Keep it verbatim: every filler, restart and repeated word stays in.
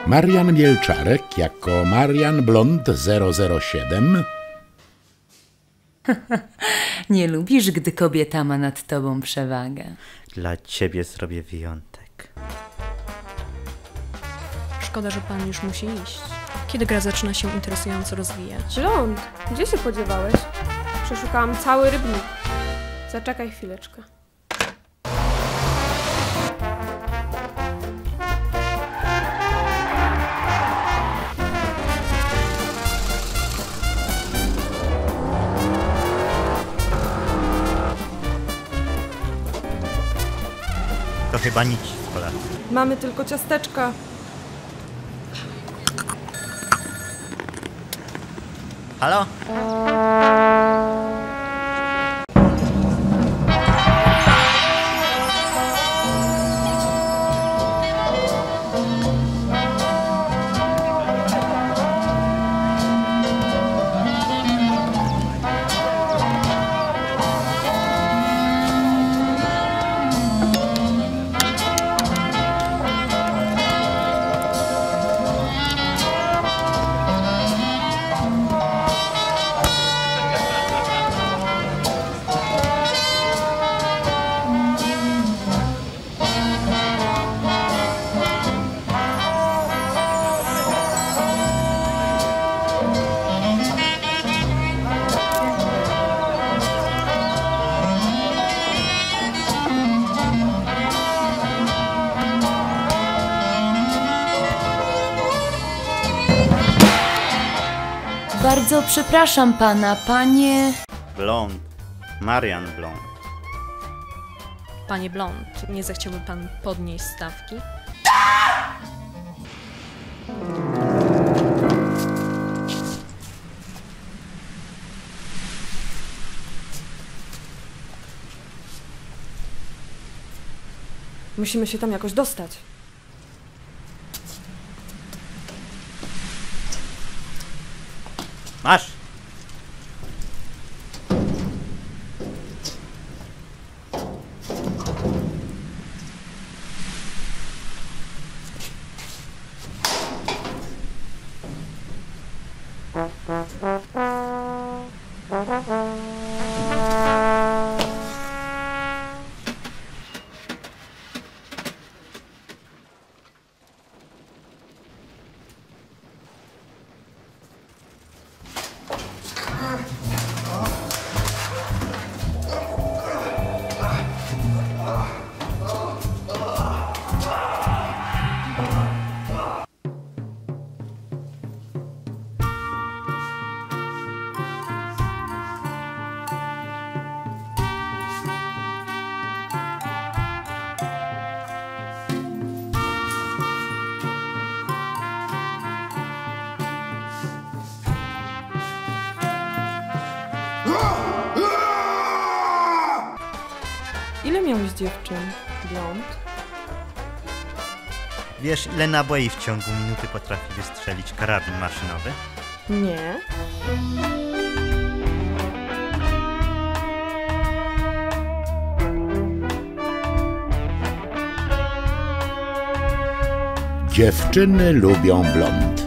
Marian Mielczarek jako Marian Blond zero zero siedem. Nie lubisz, gdy kobieta ma nad tobą przewagę? Dla ciebie zrobię wyjątek. Szkoda, że pan już musi iść. Kiedy gra zaczyna się interesująco rozwijać? Blond, gdzie się podziewałeś? Przeszukałam cały Rybnik. Zaczekaj chwileczkę. To chyba nic, Kola. Mamy tylko ciasteczka. Halo? Bardzo przepraszam pana, panie. Blond. Marian Blond. Panie Blond, nie zechciałby pan podnieść stawki? Musimy się tam jakoś dostać. Masz! Ile miałeś dziewczyn, Blond? Wiesz, ile naboi w ciągu minuty potrafi wystrzelić karabin maszynowy? Nie. Dziewczyny lubią blond.